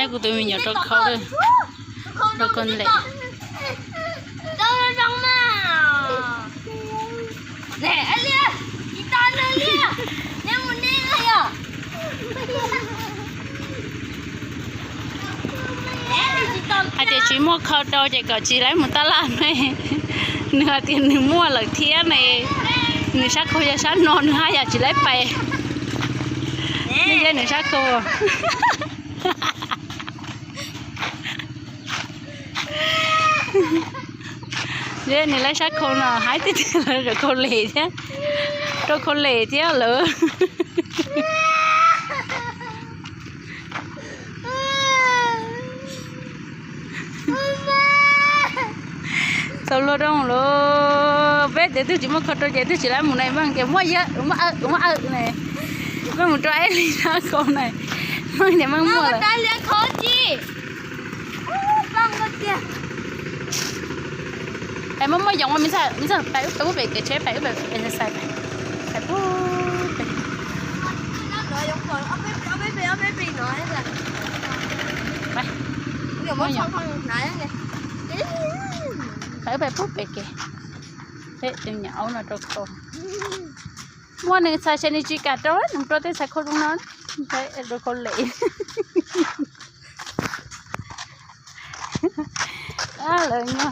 Kuv tus me nyuam rau khau, rau khau lem. Hais tias tsis muaj khau rau ces kom tsis laib mus taj laj ne. Nws hais tias nws muaj lawm thiab ne. Nws sab khau yog sab no, nws haj yam tsis laib pais. Nws sab khau. Nws laib sab khau no, hais tias rau khau lem thiab, rau khau lem thiab lawm. Txaus luag rau lawm, peb tias twb tsis muaj khau rau ces twb tsis laib mus na, meej tias muaj, muaj awm na, meej mus rau ib li sab khau na, meej tias meej muaj lawm. Es muaj, muaj yoov, me ntxhais, me ntxhais pais wb pem kev tsheb, pais wb pem exercise pais, pais pub pem. Pais, pais wb pais pub pem kev. Peb tus me nyuam aub no rau khau. Muaj nws txhais ces nws tsis kam rau, nws rau tej txhais khau zoo no, rau khau lem. Lawv nyob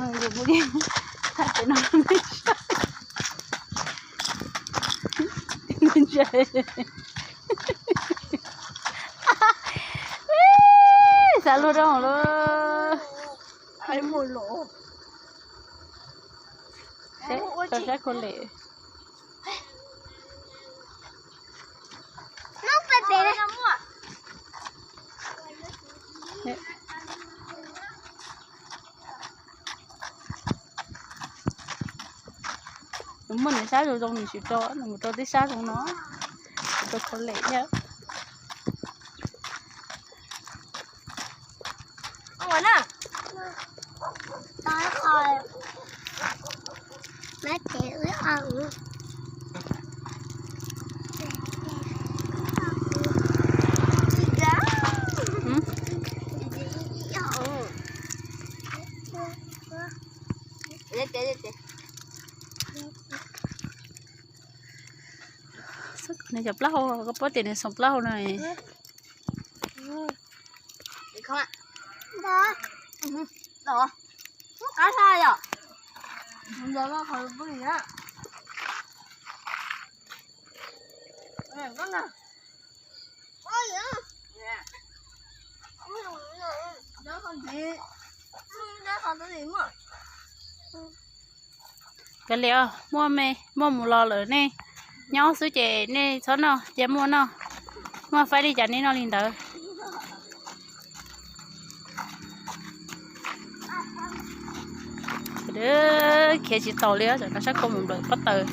yus mus thaj tsev no. Xav luag rau lawm. Sab khau lem. Nws muaj nws sab zoo zoo nws tsis rau, nws mus rau tib sab zoo no, rau khau lem thiab. Nws cov plaub hau, koj paub tias nws xoom plaub hau no. Kav liam, muaj me muaj mus los lawm, nej nyob xwb ces nej txhob noj, cia muaj noj, muaj faib li cas nej noj li ntawd. Khiav tsis taus li, tam no sab khau mus nplawm pob taws.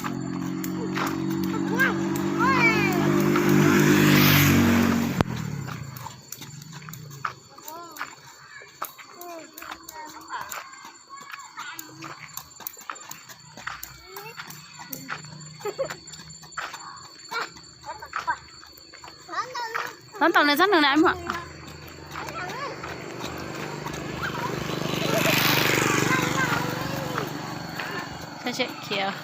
Txhob ntaus nws, txhob ntaus nws na muam. Khiav.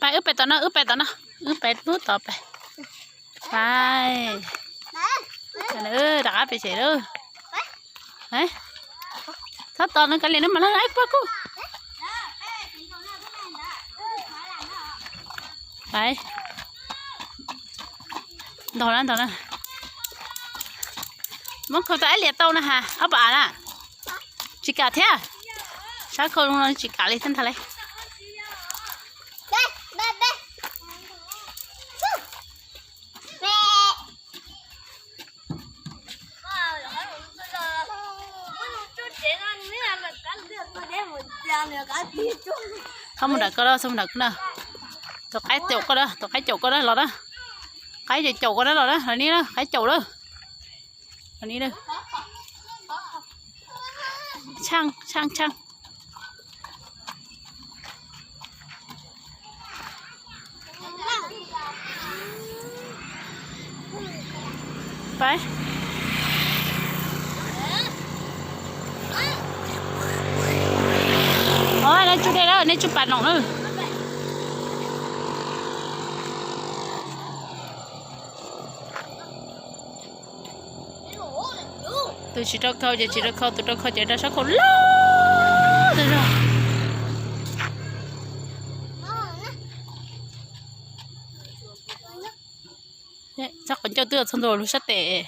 Pais wb pais tom no, wb pais tom no, wb pais pub tod pais. Pais. Rov qab pem tsev lawm. Txhob tos nws, kav liam nws mam los, ib pab kuj. Pais. Ntog na, ntog na. Muab khau tau ib liam tau na has, ob pam na. Tsis kam thiab. Sab khau zoo no tsis kam li thiab ntag lauj. Txhob mus nram koj na, txhob mus nram koj na. Tus qaib caum koj na, tus qaib caum koj na, los na. Qaib caum koj na, los na, los ni na, qaib caum na. Los ni na. Tshaj, tshaj, tshaj. Pais. Os, nej tsuj dej lawm, nej tsuj pas noom na. Tus tsis rau khau ces tsis rau khau, tus rau khau ces rau sab khau loj tas zog. Txhob qhov ncauj twb txog ntua lub sab tes.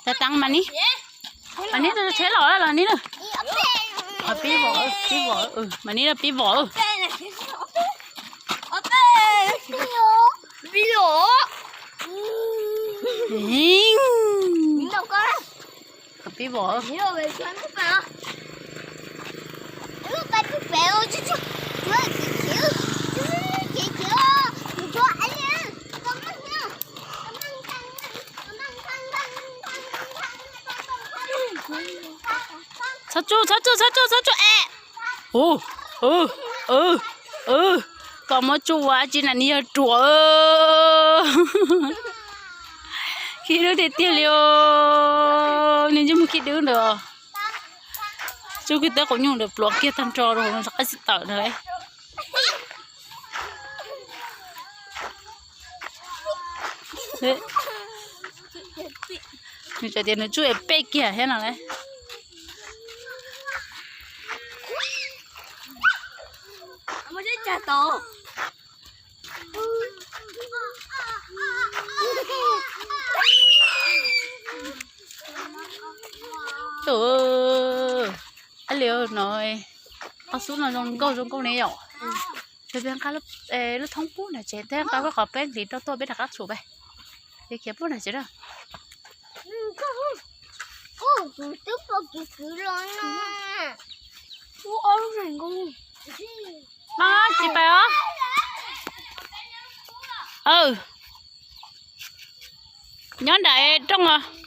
Tab tab mas ni, mas ni rau tsheb los los ni na. Pib vos, pib vos, mas ni pib vos. Pib vos. Txhob tsuj, txhob tsuj, txhob tsuj, txhob tsuj es. Koj muab tsuj ua tsi na, nws yog ruam. Khib dub tiag tiag li os, nws ntsej muag khib dub ntawd. Tsuj kiag teb quav nyuj ntawd pluav kiag tag nrho rau hauv no rov qab tsis tawm na lauj. Nws txawm tias nws tsuj es peb kiag thiab no lauj. Ab li no, ob xub no zoo nkauj zoo nkauj ne yom. Peb nqa lub thoob pub nram tsev, peb nqa lub qhov peb hliv rau tuaj peb rov qab tshum peb. Peb khiav pub nram tsev na. Tsis pais os. Nyob nram rooj os.